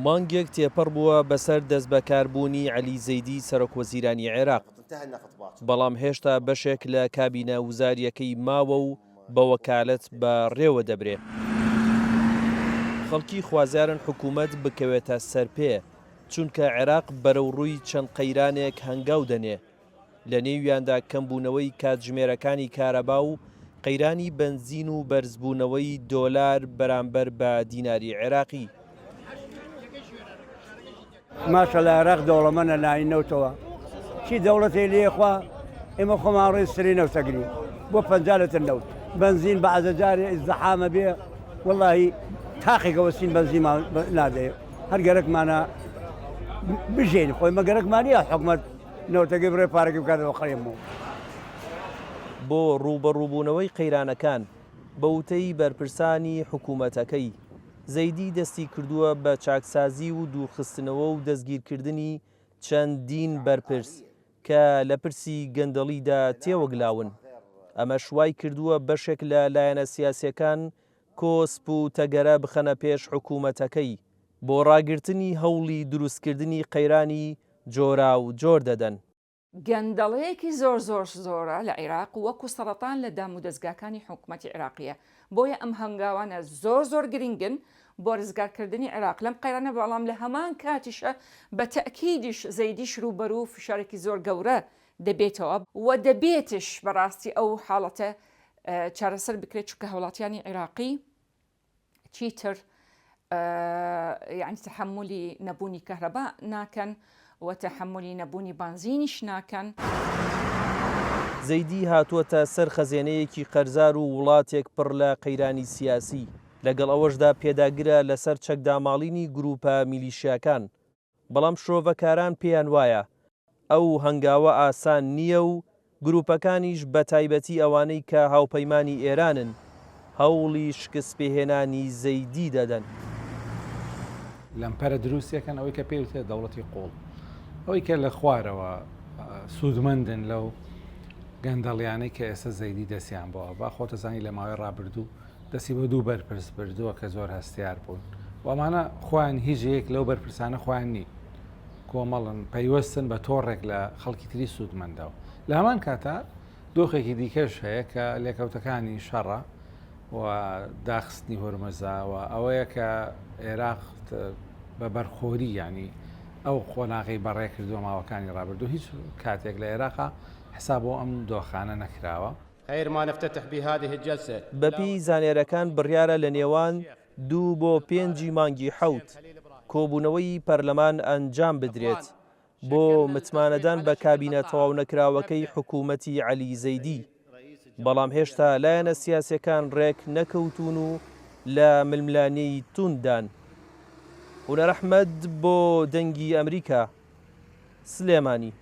مانگێک تێپەڕ بووە بەسەر دەستبەکاربوونی عەلی زەیدی سەرۆکوەزیرانی عێراق، بەڵام هێشتا بەشێک لە کابینە وزارییەکەی ماوە و بە وەکالەت بەڕێوە دەبرێ. خەڵکی خوازیارن حکوومەت بکەوێتە سەرپێ، چونکە عێراق بەرەوڕووی چەند قەیرانێک هەنگاو دەنێ، لەنێویاندا کەمبوونەوەی کاتژمێرەکانی کارەبا و قەیرانی بەنزین و بەرزبوونەوەی دۆلار بەرامبەر بە دیناری عێراقی. ماشەڵا عێراق دەوڵەمەنە لای نەوتەوە چی دەوڵەتێ لێ خوا ئێمە خۆمان ڕێز سری نەوتەگرین بۆ 50 لتر نەوت بەنزین بەعزە جارێ ئیزدحامە بێ وەڵاهی تاقێکەوە سین بەنزیمان نادەیە هەر گەرەکمانە بژێن خۆی مە گەرەکمانە حکومەت نەوتەکەی بڕێ پارەکەی بکاتەوە قەرێم بوو. بۆ ڕووبەڕووبوونەوەی قەیرانەکان، بە وتەی بەرپرسانی حکوومەتەکەی، زەیدی دەستی کردووە بە چاکسازی و دوورخستنەوە و دەستگیرکردنی چەندین بەرپرس کە لە پرسی گەندەڵیدا تێوەگلاون، ئەمەش وای کردووە بەشێک لە لایەنە سیاسییەکان کۆسپ و تەگەرە بخەنە پێش حکوومەتەکەی بۆ ڕاگرتنی هەوڵی دروستکردنی قەیرانی جۆراوجۆر دەدەن. گەندەڵەیەکی زۆر زۆر زۆرە لە عیراق وەکو سەڕەتان لە دامودەزگاکانی حکومەتی عیراقیە بۆیە ئەم هەنگاوانە زۆر زۆر گرنگن بۆ رزگارکردنی عیراق لەم قەیرانە بەڵام لە هەمان کاتیشە بە تەئکیدیش زەیدیش رووبەروو فشارێکی زۆر گەورە دەبێتەوە و دەبێتش بەڕاستی ئەو حاڵەتە چارەسەر بکرێت چونکە هاوڵاتیانی عیراقی چیتر یعنی تەحەمولی نەبوونی کەهرەبا ناکەن و تەحەمولی نەبوونی بانزینیش ناکەن. زەیدی هاتووەتە سەر خەزێنەیەکی قەرزار و وڵاتێک پڕ لە قەیرانی سیاسی، لەگەڵ ئەوەشدا پێداگرە لەسەر چەکداماڵینی گرووپە میلیشیاکان، بەڵام شرۆڤەکاران پێیان وایە ئەو هەنگاوە ئاسان نییە و گروپەکانیش بەتایبەتی ئەوانەی کە هاوپەیمانی ئێرانن هەوڵی شکستپێهێنانی زەیدی دەدەن. لەمپەرە دروستیەکەن ئەوەی کە پێی وترێت دەوڵەتی قوڵ ئەوەی کە لە خوارەوە سوودمەندن لەو گەندەڵیانەی کە ئێستا زەیدی دەستیان بۆ با خۆتەزانی لە ماوەی ڕابردوو دەستی بۆ دوو بەرپرس بردووە کە زۆر هەستیار بوون و ئەمانە خۆیان هیچ یەک لەو بەرپرسانە خۆیان نین کۆمەڵن پەیوەستن بە تۆڕێک لە خەڵکی تری سوودمەندەوە لە هەمان کاتا دۆخێکی دیکەش هەیە کە لێکەوتەکانی شەڕە و داخستنی هۆرمەزا و ئەوەیە کە عێراق بە بەرخۆری ینی ئەو قۆناغی بەڕێ کردووە ماوەکانی ڕابردوو هیچ کاتێک لە عێراقا حساب بۆ ئەم دۆخانە نەکراوە. خیر ما نفتتح به هذه الجلسە. بەپێی زانیارییەکان بڕیارە لە نێوان دوو بۆ پێنجی مانگی حەوت کۆبوونەوەی پەرلەمان ئەنجام بدرێت بۆ متمانەدان بە کابینە تەواونەکراوەکەی حکوومەتی عەلی زەیدی، بەڵام هێشتا لایەنە سیاسییەکان رێک نەکەوتوون و لە ململانێی توونددان. هونەر ئەحمەد بۆ دەنگی ئەمریکا، سلێمانی.